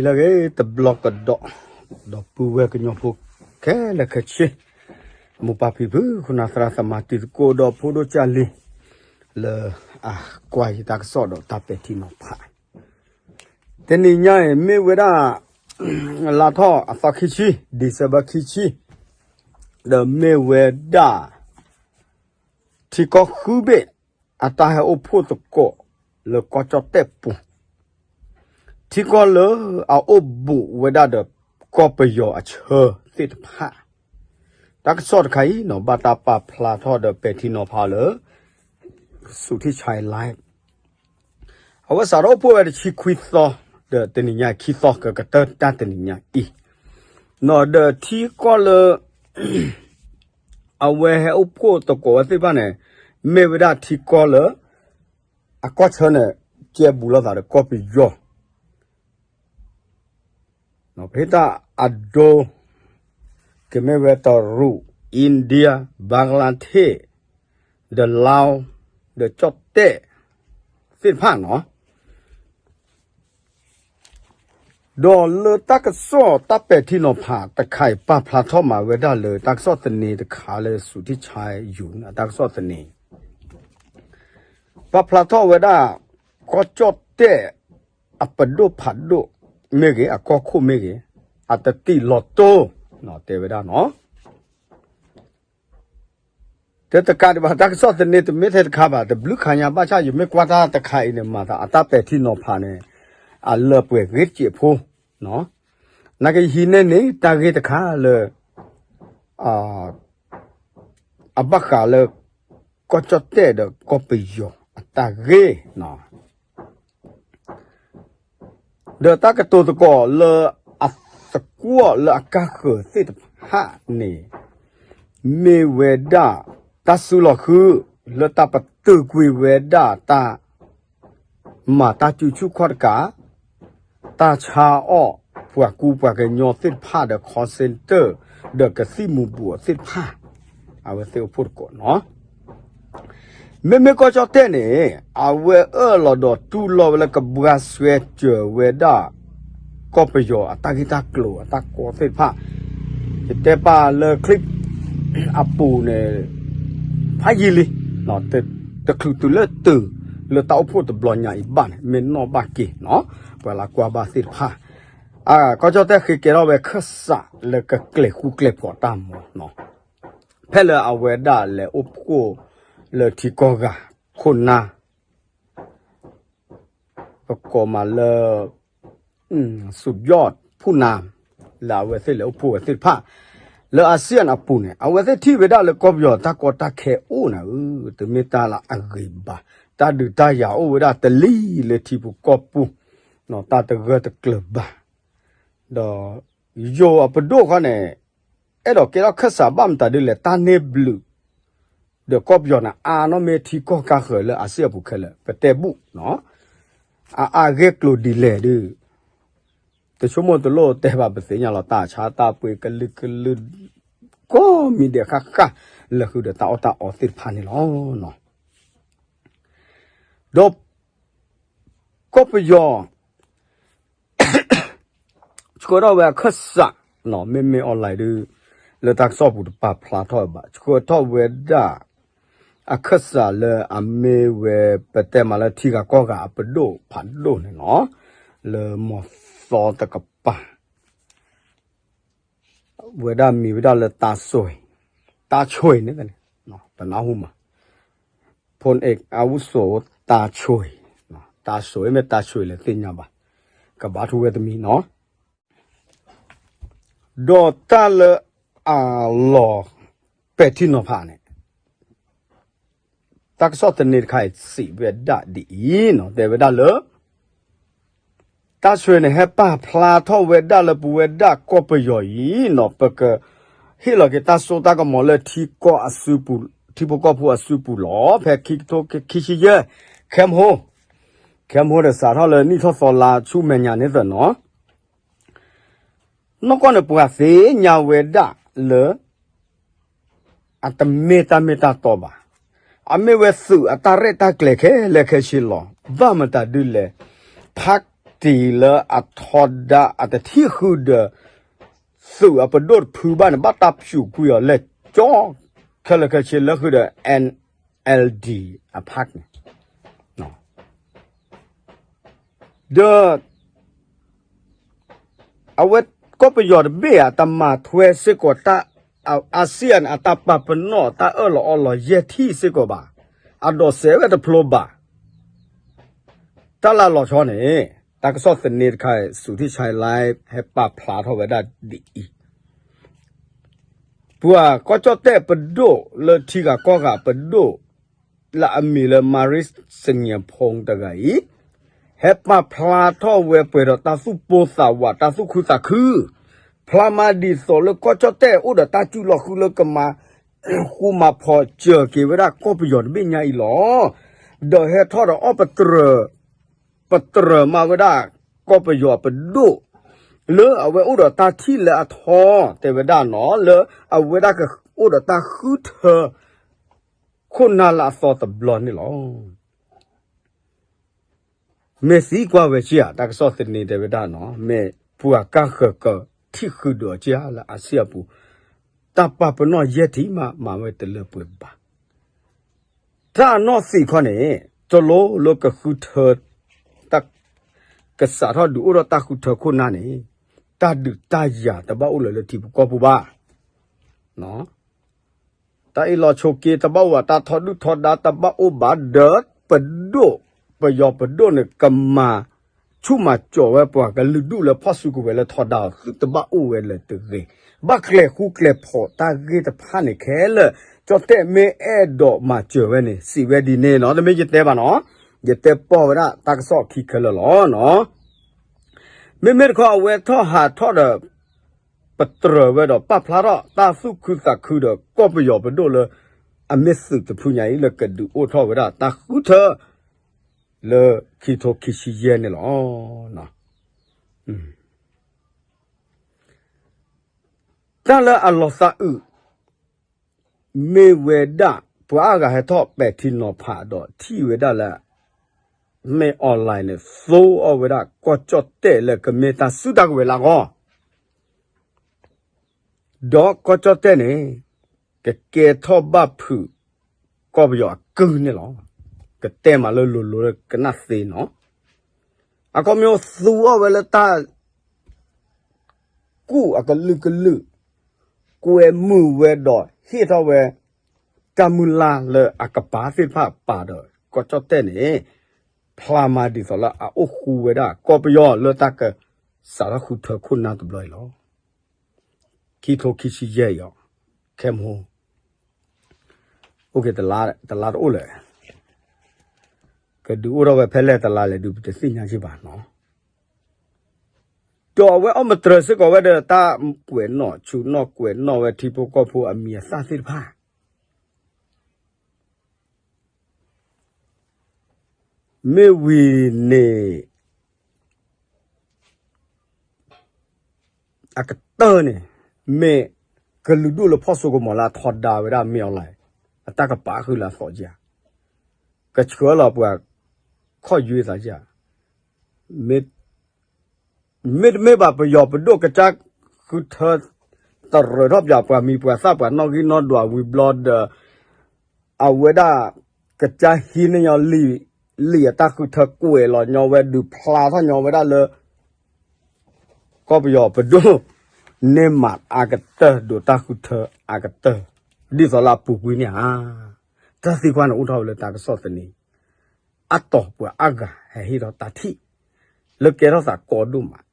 လၢအဂ့ၤတဘျီကဒီး, ဒီပုၢ်ဝဲၢ်ကညီဖိခဲလၢာ်ခဲဆ့, မိၢ်ပၢ်ဖံဖု ခိၣ်နၢ်သရၣ်သမါတံၤသကိးဒီးဖိဒိၣ်ကၢ်လံၤ လၢအကွၢ်ယတၢ်ကစီၣ်ဒီးတၢ်ပဲာ်ထံနီၤဖး, တနံၤညါအံၤမ့ၢ်ဝဲဒၣ် လါထီၣ်အသီခံဆံ December ခံဆံ, ဒီးမ့ၢ်ဝဲဒၣ် ထံကီၢ်ဃုဘ့ၣ် အတၢ်ဟဲအိၣ်ဖှိၣ်သကိးလၢကီၢ်ကၠီၣ်တဲၣ်ပူၤ, ထံကီၢ်လၢအအိၣ်ဘူးဝဲဒၣ်ဒီးကီၢ်ပယီၤအဆၢသ့ၣ်တဖၣ်, တၢ်ကစီၣ်တခါအံၤနီၤ ဘၣ်တၢ်ပာ်ဖျါထီၣ်ဒီးပဲာ်ထံနီၤဖးလၢ Suthichai Live, အဝဲစးထီၣ်အိၣ်ဖှိၣ်ဝဲတဆံခွံသီ, ဒီးတနံၤညါခံသီ ကကတၢၢ်တၢ်တနံၤညါအံၤ, နီၤဒီးထံကီၢ်လၢ အဝဲဟဲအိၣ်ဖှိၣ်သကိးဝဲသ့ၣ်တဖၣ်န့ၣ် မ့ၢ်ဝဲဒၣ်ထံကီၢ်လၢ အကီၢ်ဆၢန့ၣ် ကဲဘူးလိာ်သးဒီးကီၢ်ပယီၤ, ပဟ့ၣ်တၢ်အဒိ ကမ့ၢ်ဝဲတရူး, India, Bangladesh, ဒီး Lao, ဒီးကၠီၣ်တဲၣ်သ့ၣ်တဖၣ်နီၤ, ဒီးလၢတၢ်ကစီၣ်တၢ်ပဲာ်ထံနီၤဖးတခါအံၤ ပာ်ဖျါထီၣ်မးဝဲဒၣ်လၢတၢ်ကစီၣ်သန့တခါလၢ Suthichai Live အတၢ်ကစီၣ်သန့ ပာ်ဖျါထီၣ်ဝဲဒၣ် ကီၢ်ကၠီၣ်တဲၣ် အပဒိၣ်ဖးဒိၣ်မ့ၢ်ဂ့ၤ အကီၢ်ခိၣ်မ့ၢ်ဂ့ၤ အတတံၢ်လီၤတိၢ် တဲဝဲဒၣ်နီၤ, တတကးဒံးဘၣ် တၢ်ကစီၣ်သန့တမ့ၢ်ထဲတခါဘၣ် တဘျုးခါညါဘၣ်ဆၣ် ယမ့ၢ်ကွၢ်တၢ်တခါအံၤန့ၣ် မၤသးအတၢ်ပဲာ်ထံနီၤဖးန့ၣ် အလၢပှဲၤဂ့ၤတစဲးဖိ, နာ်က့ဟံးန့ၢ်န့ၣ် တၢ်ဂ့ၢ်တခါလၢ အဘၣ်ဃးလၢ ကီၢ်ကၠီၣ်တဲၣ်ဒီးကီၢ်ပယီၤအတၢ်ဂ့ၢ်, ဒီးတၢ်ကတိၤသကိးလၢအသကွီၢ်လၢအကါဃၢၤသ့ၣ်တဖၣ်န့ၣ် မ့ၢ်ဝဲဒၣ် တၢ်စုလီၤဃု လၢတၢ်ပတုာ်ကွံာ်ဝဲဒၣ်တၢ် မၤတၢ်စုဆူၣ်ခီၣ်တကး, တၢ်ဆါအီၣ်ပှၤကူပှၤကညီသ့ၣ်တဖၣ်ဒီး call center ဒီးကသံၣ်မူၤဘူးအီၤသ့ၣ်တဖၣ်, အဝဲသ့ၣ်အိၣ်ဖှိၣ်သကိးနီၤ, မ့မ့ၢ်ကီၢ်ကၠီၣ်တဲၣ်န့ၣ် အဝဲအၢၣ်လီၤဒီးတူၢ်လိာ်ဝဲလၢကဘှါဆှဲစၢၤဝဲဒၣ် ကီၢ်ပယီၤအတၢ်ဂ့ၢ်တၢ်ကျိၤအတၢ်ကီသ့ၣ်တဖၣ်, ယတဲပာ်လၢ clip အပူၤန့ၣ် ဖးယံာ်လံ, တချုးတုၤလၢတုၤ လၢတၢ်အိၣ်ဖှိၣ်တဘျီညါအံၤဘၣ်န့ၣ် မ့ၢ်နီၣ်ဘၣ်က့ၤနီၤ, ပှၤလၢကွၢ်ဘၣ်သ့ၣ်တဖၣ်, ကီၢ်ကၠီၣ်တဲၣ်ဃ့ကဲထီၣ်ဝဲခၢၣ်စးလၢကကျဲၤဃူကျဲၤဖိးတၢ်မၤ ဖဲလၢအဝဲဒၣ်လဲၤအိၣ်ဖှိၣ်လၢထံကီၢ်ဂၤခိၣ်နၢ် ပကိးမးလၢ สุดยอดผู้นำ လၢအဝဲသ့ၣ်လဲၤအိၣ်ဖှိၣ်ဝဲသ့ၣ်တဖၣ် လၢ ASEAN အပူၤန့ၣ် အဝဲသ့ၣ်ထံၣ်ဝဲဒၣ်လၢကီၢ်ပယီၤတၢ်ကီတၢ်ခဲအိၣ်နၤဧၢ, တမ့ၢ်တၢ်လၢအဂ့ၤဘၣ်, တၢ်ဒုးတၢ်ယၤအိၣ်ဝဲဒၣ်တလံၤလၢထံပူၤကီၢ်ပူၤ, တၢ်တဂၢၢ်တကျၢၤဘၣ်, ဒီး ယိၤအပဒိၣ်ဃီန့ၣ် အဲၣ်ဒိးကဲထီၣ်ခၢၣ်စးဘၣ်မတၤဒ်လဲၣ် တၢ်န့ၢ်ဘျုး ဒီးကီၢ်ပယီၤန့ၣ် အါနီၢ်မ့ၢ်ထံကီၢ်ကါဃၢၤလၢ ASEAN အပူၤခဲလၢာ် ပတဲဘူၣ်နီၤ, အအါဂ့ၢ်ကျိၤဒ်လဲၣ်ဒုး တဆိကမိၣ်တလိၣ်တဲဘၣ် ပသ့ၣ်ညါလီၤ တၢ်ဆါတၢ်ပှ့ၤကလုာ်ကလုာ် ကိးမံၤဒဲးဃၣ်ဃၣ် လၢဃုာ်ဒီးတၢ်အီၣ်တၢ်အီသ့ၣ်တဖၣ်န့ၣ်လီၤ. ဒီး ကီၢ်ပယီၤ ဆှၢထီၣ်ဝဲအခၢၣ်စး, မ့မ့ၢ် online ဒုး လၢတၢ်ကစီၣ်ပူၤတပာ်ဖျါထီၣ်ဘၣ်, ဆှၢထီၣ်ဝဲဒၣ် အခၢၣ်စးလၢအမ့ၢ်ဝဲ ပတဲမးလၢထံဂၤကီၢ်ဂၤအပဒိၣ်ဖးဒိၣ်န့ၣ်လီၤ. လၢမီၤသီတကပၤ ဝဲဒၣ်မံၤဝဲဒၣ်လၢ တၢ်ဆွ့ၤ, တၢ်ဆွ့ၤန့ၣ် တနၢ်ဟူမး ဖိန့ၣ် အဝုစိ တၢ်ဆွ့ၤ, တၢ်ဆွ့ၤမ့ၢ်တၢ်ဆွ့ၤလဲၣ်သ့ၣ်ညါဘၣ်, ကဘါထုဝဲတမံၤနီၤ. ဒီးတၢ်လၢအလီၤပဲာ်ထံနီၤဖးန့ၣ် တၢ်ကစီၣ်သန့တခါအံၤစံးဝဲဒၣ်ဒ်အံၤနီၤ, တဲဝဲဒၣ်လၢ တၢ်ဆွ့ၤန့ၣ် ဟဲပာ်ဖျါထီၣ်ဝဲဒၣ်လၢပဝဲဒၣ်ကီၢ်ပယီၤအံၤနီၤ, ပကဟ့ၣ်လီၤက့ၤတၢ်စိတၢ်ကမီၤလၢထံကီၢ်အစုပူၤ, ထံဖိကီၢ်ဖိအစုပူၤလီၤ. ဖဲခံကထိခံဆံယဲၢ် ခဲမဟိ, ခဲမဟိဒီးစးထီၣ်လၢနံၣ်ထီၣ်သီလါဆူမဲာ်ညါန့ၣ်သ့ၣ်နီၤ နီၢ်ကီၢ်န့ၣ် ပှၤသ့ၣ်ညါဝဲဒၣ်လၢ အတမ့ၢ်တၢ်မ့ၢ်တၢ်တီဘၣ်. အမ့ၢ်ဝဲသုးအတၢ်ရဲၣ်တၢ်ကျဲၤခဲလၢာ်ခဲဆ့လီၤ. ဘၣ်မတၤဒုးလဲၣ်, ဖး ပၣ်တံၣ်လၢအထီဒါအတထံၣ်ဃုာ်ဒီး သုးအပဒိၣ်တဖုဘၣ်န့ၣ် ဘၣ်တၢ်ပျူၤကွံာ်အီၤလဲၤကၠီ ခဲလၢာ်ခဲဆ့လၢဃုာ်ဒီး NLD အဖးန့ၣ် ဒီး အဝဲကီၢ်ပယီၤတဘ့ၣ်ဧါ တမၤထွဲစ့ၢ်ကီးတၢ် အ ASEAN အတၢ်ပာ်ပနီၣ်တၢ်အၢၣ်လီၤအီလီၤယဲၢ်ထံၣ်စ့ၢ်ကီးဘၣ်. အဒိးစဲးဝဲတဖျိဘၣ်. တၢ်လၢအလီၤဆီန့ၣ် တၢ်ကစီၣ်သန့တခါ စူၤထံၣ်ဆဲးလဲ ဟဲပာ်ဖျါထီၣ်ဝဲဒၣ်ဒ်အံၤ ပှၤကီၢ်ကၠီၣ်တဲၣ်ပဒိၣ်လၢထံဂၤကီၢ်ဂၤပဒိၣ် လၢအမံၤလၢ Maris Sanyapong တဂၤအံၤ ဟဲပာ်ဖျါထီၣ်ဝဲပှဲၤဒီးတၢ်သူၣ်ပိၢ်သးဝး တၢ်သူၣ်ခုသးခု ဖျါမၤဒ်သိးလၢကီၢ်ကၠီၣ်တဲၣ်အိၣ်ဒီးတၢ်စုလီၤဃုလၢကမၤ ဃူမၤဖီးစၢၤက့ၤဝဲဒၣ်ကီၢ်ပယီၤတဘ့ၣ်ညါအံၤလီၤ. ဒီးဟဲထီၣ်ဒီးအီၣ်ပတြၢၤ ပတြၢၤမးဝဲဒၣ် ကီၢ်ပယီၤအပဒိၣ် လၢအဝဲအိၣ်ဒီးတၢ်ထံၣ်လၢအထီ တဲဝဲဒၣ်နီၤ လၢအဝဲဒၣ်ကအိၣ်ဒီးတၢ်ဃုထၢ ခိၣ်နၢ်လၢအသီတဘျီန့ၣ်လီၤ. မ့ၢ်သံကွၢ်ဝဲက့ဧါ တၢ်ကစီၣ်သန့တဲဝဲဒၣ်နီၤ မ့ၢ်ပှၤကၢ်ဃၢၤကထံၣ်ဃုာ်ဒီးအီၤက့ဧါ လၢ ASEAN အပူၤ တၢ်ပာ်ပနီၣ်ယဲၢ်ထံၣ်မး မၤဝဲတလၢပှဲၤဘၣ်. တၢ်အနီၢ်သံးခီန့ၣ် တလိၣ်လၢကဃုထၢ တၢ် ကစးထီၣ်ဒုးအိၣ်ထီၣ်တၢ်ဃုထၢခိၣ်နၢ်န့ၣ် တၢ်ဒုးတၢ်ယၤတဘၣ်အိၣ်လၢၤလၢထံဖိကီၢ်ဖိဘၣ်. တၢ်အ့ၣ်လိာ်ဆိးက့တဘၣ်အိၣ်ဘၣ် တၢ်ထီဒုၣ်ထီဒါတဘၣ်အိၣ်ဘၣ်ဒီး ပဒိၣ် ပယီၤပဒိၣ်န့ၣ် ကမၤဆူၣ်မၤစိးဝဲပှၤကလုာ်ဒူၣ်လၢဖီၣ်စုကဝဲၤလၢထီဒါအီၤ သုတဘၣ်အိၣ်ဝဲလၢၤတဂ့ၤ. ဘၣ်ကျဲၤဃူကျဲၤဖိးတၢ်ဂ့ၢ်တဖၣ်န့ၣ်ခဲလၢာ် ကၠီၣ်တဲၣ်မ့ၢ်အဲၣ်ဒိးမၤစၢၤဝဲန့ၣ် စံးဝဲဒ်န့ၣ်နီၤ တမ့ၢ်ယတဲဘၣ်နီၤ ယတဲပီၢ်ဝဲဒၣ်တၢ်ကစီၣ်ခံခဲလၢာ်လီၤ. မ့မ့ၢ်တခီအဝဲထီၣ်ဟးထီၣ်ဒီး ပတြၢၤဝဲဒီးပာ်ဖျါထီၣ်တၢ်သူၣ်ခုသးခုဒီးကီၢ်ပယီၤပဒိၣ်လၢ အမ့ၢ်သုးတဖုညါအံၤ လၢကဒုးအိၣ်ထီၣ်ဝဲဒၣ်တၢ်ဃုထၢ လၢခံထိခံဆံယဲၢ်န့ၣ်လီၤ. တၢ်လၢအလီၤသးအုး မ့ၢ်ဝဲဒၣ် ပှၤအါဂၤဟဲထီၣ်ပဲာ်ထံနီၤဖးဒီးထံၣ်ဝဲဒၣ်လၢ မ့ၢ် online န့ၣ် သိအီၣ်ဝဲဒၣ်ကီၢ်ကၠီၣ်တဲၣ်လၢကမ့ၢ်တၢ်စုတၢ်ကဝဲၤလၢအဂီၢ် ဒီးကီၢ်ကၠီၣ်တဲၣ်န့ၣ် ကကဲထီၣ်ဘၣ်ဖုး ကီၢ်ပယီၤအကုၢ်န့ၣ်လီၤ. ကတဲမးလၢလိၤလိၤလၢကနၣ်သ့နီၤ. အခီပညီသူအီၣ်ဝဲလၢတၢ် ကူၣ်အကလုာ်ကလုာ်, ကွဲမုာ်ဝဲဒီးဟ့ၣ်ထီၣ်ဝဲ တၢ်မုၢ်လၢ်လၢအကပၤသ့ၣ်တဖၣ်ပာ်ဒီး ကီၢ်ကၠီၣ်တဲၣ်န့ၣ် ဖျါမၤဒ်သိးလၢအအိၣ်ဃူဝဲဒၣ်ကီၢ်ပယီၤလၢတၢ်ကစးထီၣ်ဃုထၢခိၣ်နၢ်တဘျီအံၤလီၤ. ခံထိခံဆံယဲၢ်အံၤအီၤ, ခဲမဟိ အိၣ်က့ၤ တလါတအိၣ်လၢၤ ကဒုးအိၣ်ထီၣ်ဝဲဖဲလဲၣ်တလါလဲၣ်ဒုး ပတသ့ၣ်ညါက့ၤဘၣ်နီၤ. ဒီးအဝဲအီၣ်မတြၢၤစ့ၢ်ကီးဝဲဒီးတၢ်ကွဲးနီၣ်ဆူၣ်နီၣ်ကွဲးနီၣ်ဝဲထံဖိကီၢ်ဖိအမံၤအသၣ်သ့ၣ်တဖၣ် မ့ၢ်ဝံၤန့ၣ် အကတၢၢ်န့ၣ် မ့ၢ်ကလုာ်ဒူၣ်လၢဖီၣ်စိကမီၤလၢအထီဒါဝဲဒၣ်မ့ၢ်အီၤလဲၣ်, အတၢ်ကပာ်ဃုာ်လၢအသီၣ်ဧါ, ကဆှၢလီၤပှၤခီၣ်ယွဲသးဧါ, မ့တမ့ၢ်ဘၣ်ပယီၤပဒိၣ်ကစၢ်ဃုထၢ တရၢထီၣ်ပၠးပှၤမံၤပှၤသၣ်ပှၤနီၣ်ဂံၢ်နီၣ်ဒွးဝံၤဘျီဒီး အဝဲဒၣ်ကစၢ်ဟံးန့ၢ်ညီလံာ် လံာ်အတၢ်ဃုထၢကွဲးလီၤညီဝဲဒုးဖျါထီၣ်ညီဝဲဒၣ်လၢ ကီၢ်ပယီၤပဒိၣ်န့ၢ်မးအကတၢၢ် ဒိးတၢ်ဃုထၢအကတၢၢ် ဒ်သိးလၢအပူၤကွံာ်န့ၣ်ဧါ. တၢ်သံကွၢ်န့ၣ်အိၣ်ထီၣ်ဝဲလၢတၢ်ကစီၣ်သန့ အတီၢ်ပှၤအါဂၤဟဲဟ့ၣ်ထီၣ်တၢ်ထံၣ် လၢကဲထီၣ်သးကီဒိၣ်မး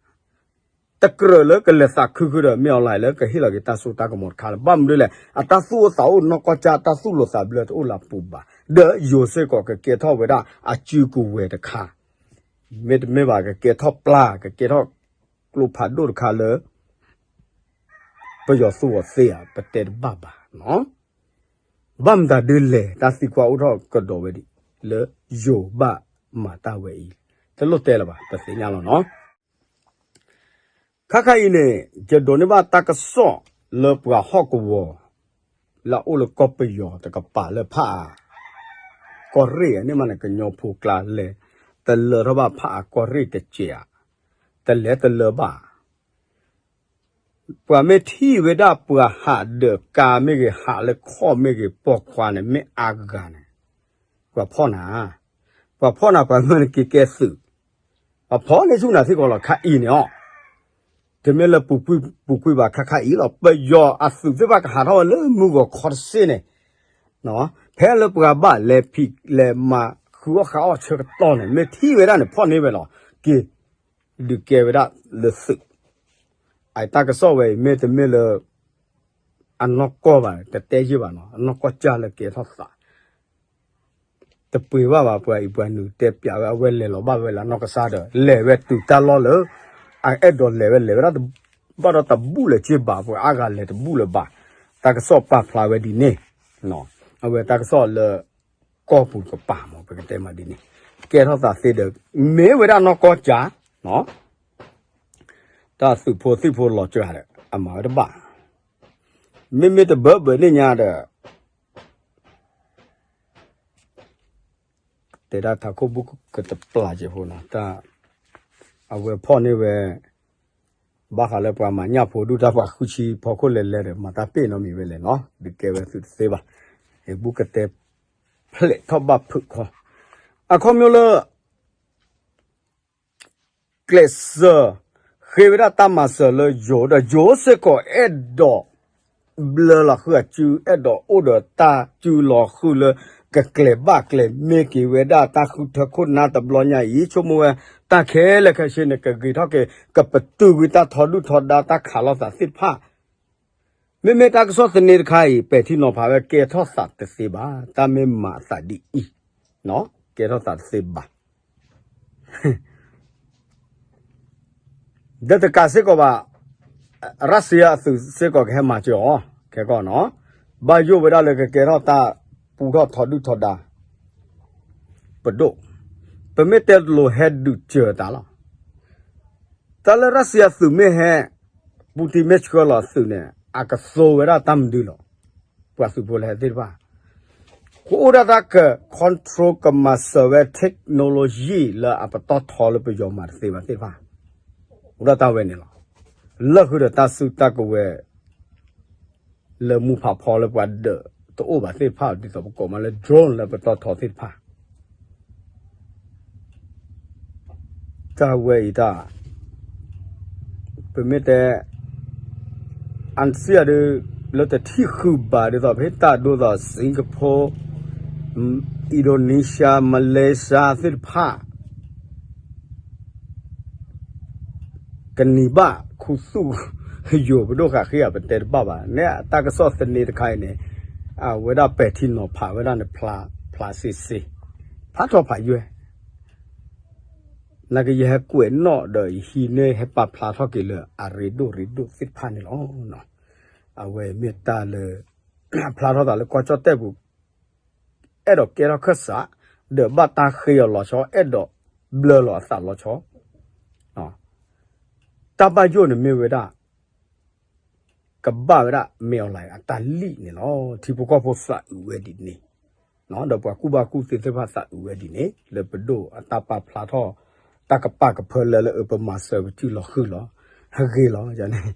တကြၢးလၢကလဲၤသးခုဃုာ်ဒီးမ့ၢ်အီၤလဲၣ် လၢကဟ့ၣ်လီၤက့ၤတၢ်စိတၢ်ကမီၤတခါလၢၤဘၣ်. မနုၤလဲၣ် အတၢ်သူၣ်အိၣ်သးအိၣ်နီၢ်ကီၢ်ကၠၢ် တၢ်သူၣ်လိာ်သးဘျၢတအိၣ်လၢအပူၤဘၣ်. ဒီးယိၤစ့ၢ်ကီးကကဲထီၣ်ဝဲဒၣ်အစုကဝဲၤတခါ, မ့တမ့ၢ်ဘၣ်ကကဲထီၣ်ပျၢ် ကကဲထီၣ်ကျိဖးဒိၣ်တခါလၢ ပယီၤသူအီၤသ့ဧါ ပတဲတဘၣ်ဘၣ်. ဘၣ်မတၤဒ်လဲၣ် တၢ်သံကွၢ်အိၣ်ထီၣ်ကဒီးဝဲဒ် လၢယိၤဘၣ်မၤတၢ်ဝဲအံၤ တလိၣ်တဲလၢၤဘၣ် ပသ့ၣ်ညါလီၤနီၤ. ခါခါအံၤန့ၣ် ယဒိးန့ၢ်ဘၣ်တၢ်ကစီၣ်လၢပှၤဟီၣ်ကဝီၤ လၢအအိၣ်လၢကီၢ်ပယီၤတကပၤလၢဖးအါ ကီၢ်ရ့ၣ်န့ၣ်မးန့ၣ် ကညီဖိကျါလဲၤ တလၢထီၣ်ဘၣ်ဖးအါကီၢ်ရ့ၣ်တစဲးဧါ တလဲၤတလၢၤဘၣ်. ပှၤမ့ၢ်ထံၣ်ဝဲဒၣ်ပှၤဟးဒီးကါမ့ၢ်ဂ့ၤ ဟးလၢခီၣ်မ့ၢ်ဂ့ၤ ပိာ်ခွါန့ၣ် မ့ၢ်အါဂၤန့ၣ် ပှၤဖီၣ်နၤ, ပှၤဖီၣ်နၤ ပှၤမၢနက့ၤကဲသုး, ပှၤဖီၣ်န့ၢ်ဆူၣ်နၤသ့ၣ်ကီးလီၤ ခါအံၤန့ၣ်အီၤ, တမ့ၢ်လၢပူၤကွံာ်ပူၤကွံာ်ဘၣ် ခါခါအံၤလီၤ. ပယီၤအသုးသ့ၣ်တဖၣ်ကဟးထီၣ်ဝဲလၢမုၢ်ဂီၤခီတစ့ၢ်န့ၣ် ဖဲလၢပှၤဘၣ်လဲၤဖံးလဲၤမၤဃုအီၣ်ဃုအီၣ်ဆၢကတီၢ်န့ၣ် မ့ၢ်ထံၣ်ဝဲဒၣ်န့ၣ် ဖီၣ်န့ၢ်ဝဲလီၤ. က့ၤ ဒုးကဲဝဲဒၣ်လၢသုး, အတၢ်ကစီၣ်ဝဲအံၤ မ့တမ့ၢ်လၢ အနီၢ်ကီၢ်ဘၣ် တတဲယ့ၢ်ဘၣ်နီၤ အနီၢ်ကီၢ်ကၢ်လၢကဲထီၣ်သး တပှ့ၤဘၣ်ဘၣ် ပှၤအံၤပှၤနုာ်တဲပၠးဝဲ အဝဲလဲၤလီၤဘၣ်ဝဲလၢအနီၢ်ကစၢ်ဒီး လဲၤဝဲတုၤတၢ်လီၢ်လၢ အအဲၣ်ဒိးလဲၤဝဲ လဲၤဝဲဒၣ် ဘၣ်ဒီးတဘူၣ်လၢၤက့ဘၣ် ပှၤအါဂၤလဲၤတဘူၣ်လၢၤဘၣ်. တၢ်ကစီၣ်ပာ်ဖျါဝဲဒ်န့ၣ်, အဝဲတၢ်ကစီၣ်လၢ ကီၢ်ပူၤကပၤမ့ၢ် ပကတဲမးဒ်န့ၣ်, ကဲထီၣ်သးသ့ဒီး မ့ၢ်ဝဲဒၣ်နီၢ်ကီၢ်ကၢ် တၢ်သုးဖိသံၣ်ဖိလီၤစှၤဒီး အမၤဝဲတဘၣ်, မ့မ့ၢ်တဘၢဘၢန့ၣ်ညါဒီး တဲဒၣ်ထးခိၣ်ဘူၣ်ကတပျၢ်က့ၤဖိနီၤ, တၢ် အဝဲဖီၣ်န့ၢ်ဝဲ ဘၣ်ဃးလၢပှၤမၤညၣ်ဖိဒူၣ်တၢ်ပှၤဃုဆံဖီခိၣ်လဲၤလဲၤဒီး မၤတၢ်ပ့ၢ်နီတမံၤဝဲလဲၣ်နီၤ, ဒုးကဲဝဲသုးတသ့ဘၣ်, ယဘူၣ်ကတဲ ဖျဲးထီၣ်ဘၣ်ဖုးခီ, အခီပညီလၢ ကျဲးစၢး ဃ့ဝဲဒၣ်တၢ်မၤစၢၤလၢယိၤဒီး ယိၤစ့ၢ်ကီးအဲၣ်ဒိး ဘျၢလီၤဃုာ်အစု အဲၣ်ဒိးအိၣ်ဒီးတၢ်စုလီၤဃုာ်လၢ ကကျဲၤဘၣ်ကျဲၤမ့ၢ်က့ၤဝဲဒၣ်တၢ်ဃုထၢခိၣ်နၢ်တဘျီညါအံၤ ဆိကမိၣ်ဝဲ တၢ်ခဲလၢာ်ခဲဆ့န့ၣ် ကဂ့ၤထီၣ်က့ၤ ကပတုာ်ကွံာ်တၢ်ထီဒုၣ်ထီဒါတၢ်ခးလိာ်သးသ့ၣ်တဖၣ် မ့မ့ၢ်တၢ်ကစီၣ်သန့တခါအံၤ ပဲာ်ထံနီၤဖးဝဲကဲထီၣ်သးတသ့ဘၣ်, တၢ်မ့ၢ်မၤအသးဒ်အံၤ, ကဲထီၣ်သးတသ့ဘၣ်. ဒီးတကးစ့ၢ်ကီးဘၣ်, ရၢၡါအသုးစ့ၢ်ကီးကဟဲမၤစၢၤအီၤ, ခဲကီၢ်နီၤ, ဘၣ်ယိၣ်ဝဲဒၣ်လၢကကဲထီၣ်တၢ်ပူထီၣ်ထီဒုၣ်ထီဒါ ပဒိၣ်, ပမ့ၢ်တဲတလိၤဟဲဒုးစၢၤတၢ်လီၤ. တၢ်လၢရၢၡါအသုးမ့ၢ်ဟဲ, ပူတံမ့ၢ်ဆှၢလီၤအသုးန့ၣ် အကသိဝဲဒၣ်တၢ်မနုၤလီၤ. ပှၤသုးဖိလၢဟဲသ့ၣ်တဖၣ် ကအိၣ်ဒၣ်တၢ်က control ကမၤစၢၤဝဲ technology လၢအပတီၢ်ထီလၢပယီၤမၤတသ့ဘၣ်သ့ၣ်တဖၣ်, အိၣ်ဒၣ်တၢ်ဝဲန့ၣ်လီၤ. လၢဃုာ်ဒီးတၢ်စုတၢ်ကဝဲၤ လၢမူဖးဖီလၢပှၤဒၢးတအိၣ်ဘၣ်သ့ၣ်တဖၣ် ဒ်သိးပကိးမးလၢ drone လၢပတီၢ်ထီသ့ၣ်တဖၣ် တၢ်ဝဲအံၤတၢ်, ပမ့ၢ်တဲ အစံယၤဒုး လၢတထံၣ်ဃုာ်ဘၣ်ဒ်သိး ပဟ့ၣ်တၢ်ဒိသိး Singapore, Indonesia, Malaysia သ့ၣ်တဖၣ် ကနံၤဘၣ်ခူသူၣ် ယိၤပဒိၣ်ဃာ်ဃံဧါ ပတဲတဘၣ်ဘၣ်. န့ၣ်တၢ်ကစီၣ်သန့တခါအံၤန့ၣ် အဝဲဒၣ်ပဲာ်ထံနီၤဖးဝဲဒၣ်န့ၣ် ဖျါစ့စ့, ဖျါထီၣ်ဖးယွဲၢ် နာ်က့ယဟဲကွဲးနီၣ်ဒီးယဟံးန့ၢ်ဟဲပာ်ဖျါထီၣ်က့ၤလၢအရ့ဒိၣ်ရ့ဒိၣ်သ့ၣ်တဖၣ်န့ၣ်လီၤ. အဝဲမ့ၢ်တၢ်လၢ ဖျါထီၣ်သးလၢကီၢ်ကၠီၣ်တဲၣ်ပူၤ အဲၣ်ဒိးကဲထီၣ်ခၢၣ်စး ဒီးဘၣ်တၢ်ဃ့အီၤလီၤဆီ အဲၣ်ဒိးဘျၢလီၤအသးလီၤဆီ တၢ်ဘၣ်ယိၣ်န့ၣ်မ့ၢ်ဝဲဒၣ် ကဘၣ်ဝဲဒၣ် မ့ၢ်အီၤလၢအတၢ်လံၣ်န့ၣ်လီၤ. ထံဖိကီၢ်ဖိသးအုးဝဲဒ်န့ၣ်, ဒီးပှၤကူၣ်ဘၣ်ကူၣ်သ့သ့ၣ်တဖၣ်သးအုးဝဲဒ်န့ၣ် လၢပဒိၣ်အတၢ်ပာ်ဖျါထီၣ် တၢ်ကပာ်ကဖၢလၢလၢအပမၤစၢၤပစုလီၤဃုာ်လီၤ ဟဂ့ၤလီၤန့ၣ်,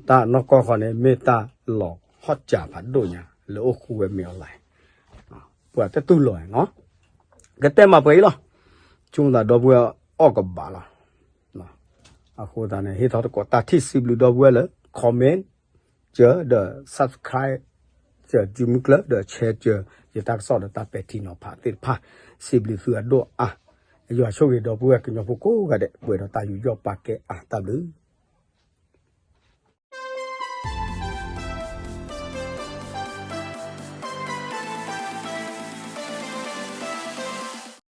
တၢ်နီၢ်ကီၢ်ဃီန့ၣ် မ့ၢ်တၢ်လီၤဟီၣ်စၢ်ဖးဒိၣ်ညါ လၢအိၣ်ဃူဝဲမ့ၢ်အီၤလၢ ပှၤတတူၢ်လိာ်နီၤ, ကတဲမၤပှဲၤအံၤလီၤ. ဆိကမိၣ်သးဒီပုၢ်ဝဲၢ်အီၣ်ကဘၣ်လီၤ. အဃိသတးန့ၣ် ဟ့ၣ်ထီၣ်သကိးတၢ်ထံၣ် စံးဘျုးဒီပုၢ်ဝဲၢ်လၢ comment စၢၤဒီး subscribe စၢၤ စုမုၢ်ကျၢၢ်ဒီး share စၢၤ ယတၢ်ကစီၣ်ဒီးတၢ်ပဲာ်ထံနီၤဖးသ့ၣ်တဖၣ် စံးဘျုးသုအဒိၣ်အါ, ယွၤဆိၣ်ဂ့ၤဒီပုၢ်ဝဲၢ်ကညီဖိကိးဂၤဒဲး ပှဲၤဒီးတၢ်ယူးယီၣ်ပာ်ကဲအါ တၢ်ဘျုး